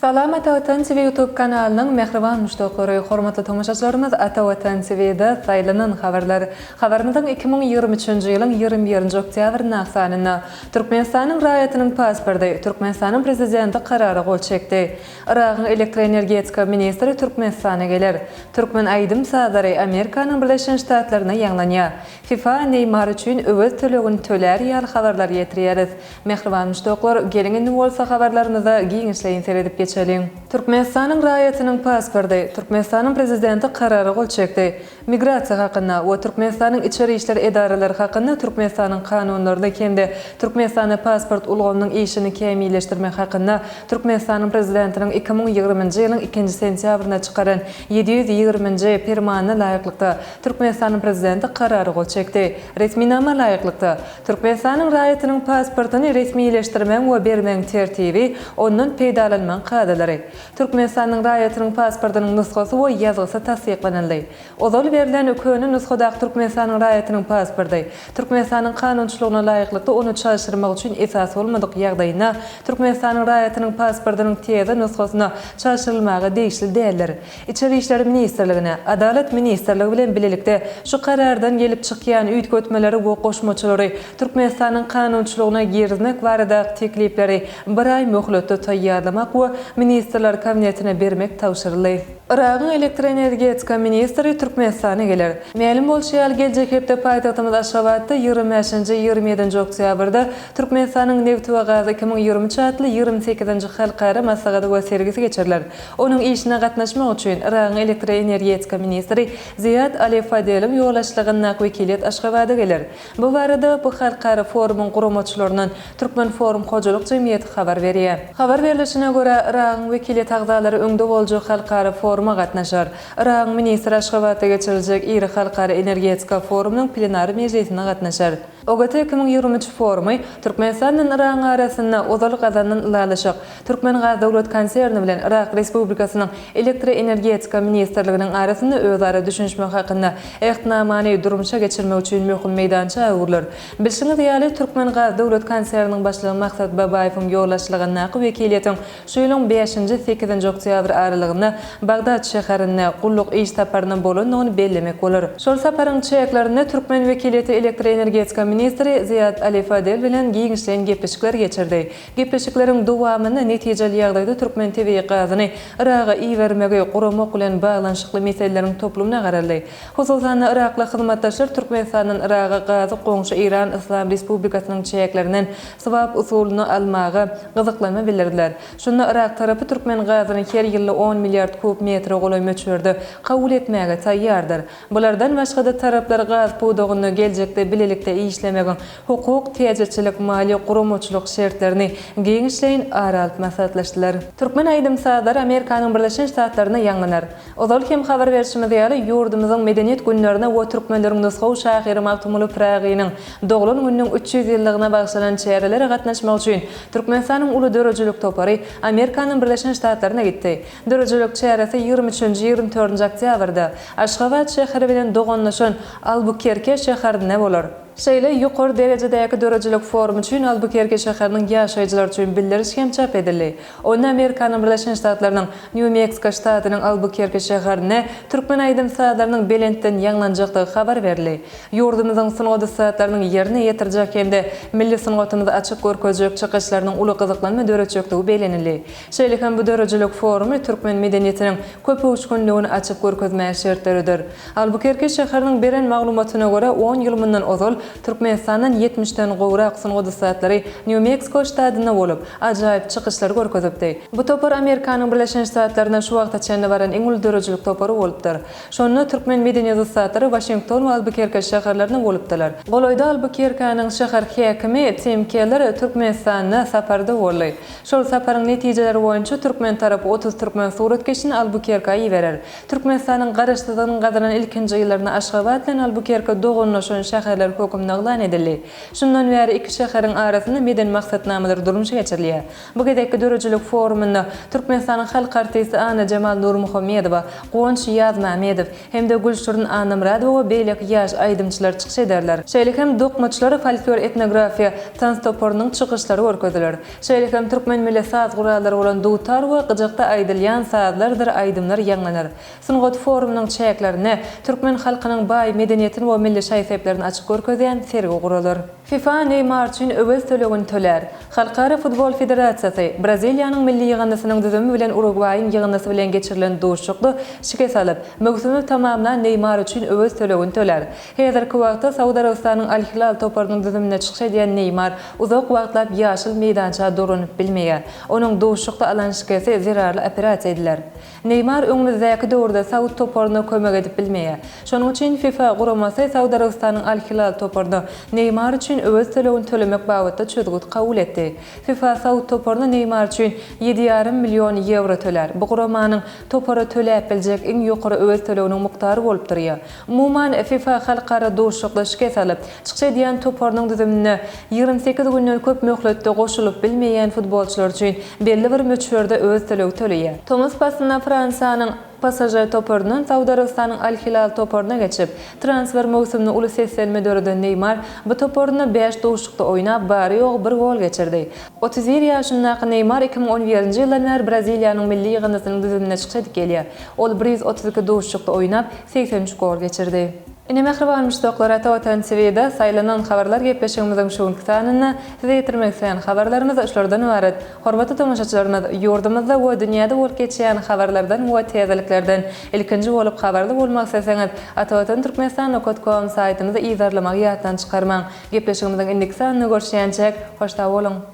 Salam Ata Watan TV YouTube kanalynyň mähriban muşdaklary, hormatly tomaşaçylarymyz Ata Watan TV-de saýlanan habarlar. Habarymyzyň 2023-nji ýylyň 21-nji oktýabryndaky sanynda Türkmenistanyň raýatynyň pasporty Türkmenistanyň Prezidenti Karara gol çekdi. Yragyň elektroenergetika ministri Türkmenistana geler. Türkmen aýdym-sazlary Amerikanyň Birleşen Ştatlarynda ýaňlanýar. FIFA Neýmar üçin öwez tölegini tölär ýaly habarlary ýetirýäris. Mähriban muşdaklar, geliň indi bolsa habarlarymyza giňişleýin seredip geçeliň. Türkmenistanyň raýatynyň pasporty Türkmenistanyň Prezidenti Karara gol çekdi. Migrasiýa hakynda we Türkmenistanyň içeri işler edaralary hakynda Türkmenistanyň Kanunlaryna hem-de Türkmenistanda pasport ulgamynyň işini kämilleşdirmek hakynda Türkmenistanyň Prezidentiniň 2020-nji ýylyň ikinji sentýabrynda çykaran 720-nji Permanyna laýyklykda, Türkmenistanyň Prezidenti Karara gol çekdi. Resminama laýyklykda, Türkmenistanyň raýatynyň pasportyny resmileşdirmegiň we bermegiň tertibi, ondan peýdalanmagyň kadalary, Türkmenistanyň raýatynyň pasportynyň nusgasy we ýazgysy tassyklanyldy. Ozal berlen köne nusgadaky Türkmenistanyň raýatynyň pasporty, Türkmenistanyň kanunçylygyna laýyklykda ony çalşyrmak üçin esas bolmadyk ýagdaýynda, Türkmenistanyň raýatynyň pasportynyň täze nusgasyna çalşyrylmaga degişli däldir. Içeri işler ministrligine, Adalat ministrligi bilen bilelikde şu Karardan gelip çykýan üýtgetmeleri we goşmaçalary Türkmenistanyň kanunçylygyna girizmek baradaky teklipleri bir aý möhletde taýýarlamak we Ministrler Kabinetine bermek tabşyryldy. Yragyň elektroenergetika ministri Türkmenistana geler. Mälim bolşy ýaly, geljek hepde paýtagtymyz Aşgabatda 25-nji, 27-nji oktýabrda Türkmenistanyň nebti we gazy 2023 atly 28-nji halkara maslahaty we sergisi geçiriler. Onuň işine gatnaşmak üçin Yragyň elektroenergetika ministri Ziýad Ali Fadeliň ýolbaşçylygyndaky wekiliýet Aşgabada geler. Bu barada bu halkara forumyň guramaçylaryndan Türkmen Forum hojalyk jemgyýeti habar berýär. Habar berlişine görä, Yragyň wekiliýet agzalary öňde boljak halkara foruma gatnaşar. Yragyň ministri Aşgabatda geçiriljek iri halkara energetika forumynyň plenary mejlisine gatnaşar. OGT 2023 forumy Türkmenistan bilen Yragyň arasynda ozal gazanylan ylalaşyk, Türkmengaz döwlet konserni bilen Yrak Respublikasynyň Elektroenergetika ministrliginiň arasynda özara düşünişmek hakynda Ähtnamany durmuşa geçirmek üçin möhüm meýdança öwrüler. Bilşiňiz ýaly, Türkmengaz döwlet konserniniň başlygy Maksat Babaýewiň ýolbaşçylygyndaky wekiliýetiň şu ýylyň bäşinji, sekizinji oktýabr aralygynda Bagdat şäherinde gulluk iş saparynda bolandygyny bellemek bolar. Şol saparyň çäklerinde türkmen wekiliýeti elektroenergetika ministri Ziýad Ali Fadel bilen giňişleýin gepleşikler geçirdi. Gepleşikleriň dowamynda netijeli ýagdaýda türkmen tebigy gazyny Yraga ibermegi guramak bilen baglanyşykly meseleleriň toplumyna garaldy. Hususan-da, yrakly hyzmatdaşlar Türkmenistandan Yraga gazy goňşy Eýran Yslam Respublikasynyň çäklerinden swap usulynda almaga gyzyklanma bildirdiler. Şunda yrak tarapy türkmen gazyny her ýylda on milliard kub metre golaý möçberde kabul etmäge taýýardyr. Bulardan başga-da taraplar gaz pudagynda geljekde bilelikde işlemegiň hukuk, täjirçilik, maliýe, guramaçylyk şertlerini giňişleýin ara alyp maslahatlaşdylar. Türkmen aýdym-sazlary Amerikanyň Birleşen Ştatlarynda ýaňlanar. Ozal hem habar berşimiz ýaly, ýurdumyzyň Medeniýet günlerine we türkmenleriň nusgawy şahyry Magtymguly Pyragynyň doglan gününiň 300 ýyllygyna bagyşlanan çärelere gatnaşmak üçin Türkmenistanyň uly döredijilik topary Amerikanyň Birleşen Ştatlaryna gitdi. Döredijilik çäresi 23-nji, 24-nji oktýabrda Aşgabat şäheri bilen doganlaşan Albukerke şäherinde bolar. Şeýle ýokary derejedäki döredijilik forumy üçin Albukerke şäheriniň ýaşaýjylary üçin bildiriş hem çap edildi. Onda Amerikanyň Birleşen Ştatlarynyň Nýu-Meksiko ştatynyň Albukerke şäherinde türkmen aýdym-sazlarynyň belentden ýaňlanjakdygy habar berildi. Ýurdumyzyň sungat ussatlarynyň ýerine ýetirjek hem-de milli sungatymyzy açyp görkezjek çykyşlarynyň uly gyzyklanma döretjekdigi bellenildi. Şeýle hem bu döredijilik forumy türkmen medeniýetiniň köpöwüşginligini açyp görkezmäge şert döreder. Albukerke şäheriniň beren maglumatyna görä, on ýyl mundan ozal Türkmenistandan ýetmişden gowrak sungat ussatlary Nýu-Meksiko ştatynda bolup, ajaýyp çykyşlary görkezipdi. Bu topar Amerikanyň Birleşen Ştatlaryna şu wagta çenli baran iň uly döredijilik topary bolupdyr. Şonda türkmen medeniýet ussatlary Waşington we Albukerke şäherlerinde bolupdylar. Golaýda Albukerkäniň şäher häkimi Tim Keller Türkmenistanda saparda boldy. Şol saparyň netijeleri boýunça türkmen tarapy 30 türkmen suratkeşini Albukerkä iberer. Türkmenistanyň Garaşsyzlygynyň gazanan ilkinji ýyllarynda Aşgabat bilen Albukerke doganlaşan şäherler hökmünde. hökmünde yglan edildi. Şundan bäri iki şäheriň arasynda medeni maksatnamalar durmuşa geçirilýär. Bu gezekki döredijilik forumynda Türkmenistanyň halk artisti Annajemal Nurmuhammedowa, Guwanç Ýazmämmedow hem-de Gülşirin Annamyradowa we beýleki ýaş aýdymçylar çykyş ederler. Şeýle hem dokmaçylar folklor-etnografiýa tans toparynyň çykyşlary görkeziler. Şeýle hem türkmen milli saz gurallary bolan dutar we gyjakda aýdylýan sazlardyr aýdymlar ýaňlanar. Sungat forumynyň çäklerinde türkmen halkynyň baý medeniýetini we milli şaý-seplerini açyp görkezýän sergi guralar. FIFA Neýmar üçin öwez tölegini tölär. Halkara futbol federasiýasy, Braziliýanyň milli ýygyndysynyň düzümi bilen Urugwaýyň ýygyndysy bilen geçirilen duşuşykda şikes alyp, möwsümi tamamlan Neýmar üçin öwez tölegini tölär. Häzirki wagtda Saud Arabystanyň Al-Hilal toparynyň düzüminde çykyş edýän Neýmar uzak wagtlap ýaşyl meýdança dolanyp bilmeýär. Onuň duşuşykda alan şikesi zerarly operasiýa ediler. Neýmar öňümizdäki döwürde saud toparyna kömek edip bilmeýär. Şonuň üçin FIFA guramasy Saud Arabystanyň Al-Hilal toparyna Neýmar üçin öwez tölegini tölemek babatda çözgüt kabul etdi. FIFA saud toparyna Neýmar üçin ýedi ýarym million ýewro tölär. Bu guramanyň topara töläp biljek iň ýokary öwez töleginiň mukdary bolup durýar. Umuman, FIFA halkara duşuşykda şikes alyp, çykyş edýän toparynyň düzüminde 28 günden köp möhletde goşulyp bilmeýän futbolçylar üçin belli bir möçberde öwez tölegi töleýär. Tomus paslynda Fransiýanyň PSŽ toparyndan Saud Arabystanyň Al-Hilal toparyna geçip, transfer möwsüminde uly seslenme döreden Neýmar bu toparynda bäş duşuşykda oýnap, bary-ýogy bir gol geçirdi. 31 ýaşyndaky Neýmar 2011-nji ýyldan bäri Braziliýanyň milli ýygyndysynyň düzüminde çykyş edip gelýär. Ol 132 duşuşykda oýnap, 83 gol geçirdi. Ine mähriban muşdaklar Ata Watan TVda saýlanan habarlar gepleşigimiziň şu günki sanynda size ýetirmek isleýän habarlarymyz şulardan ybarat. Hormatly tomaşaçylarymyz ýurdumyzda we dünýäde bolup geçýän habarlardan we täzeliklerden ilkinji bolup habarly bolmak isleseňiz Atavatan Türkmenistan nokat kom saýtymyzy yzarlamagy ýatdan çykarmaň. Gepleşigimiziň indiki sanynda görüşýänçäk hoş sag boluň.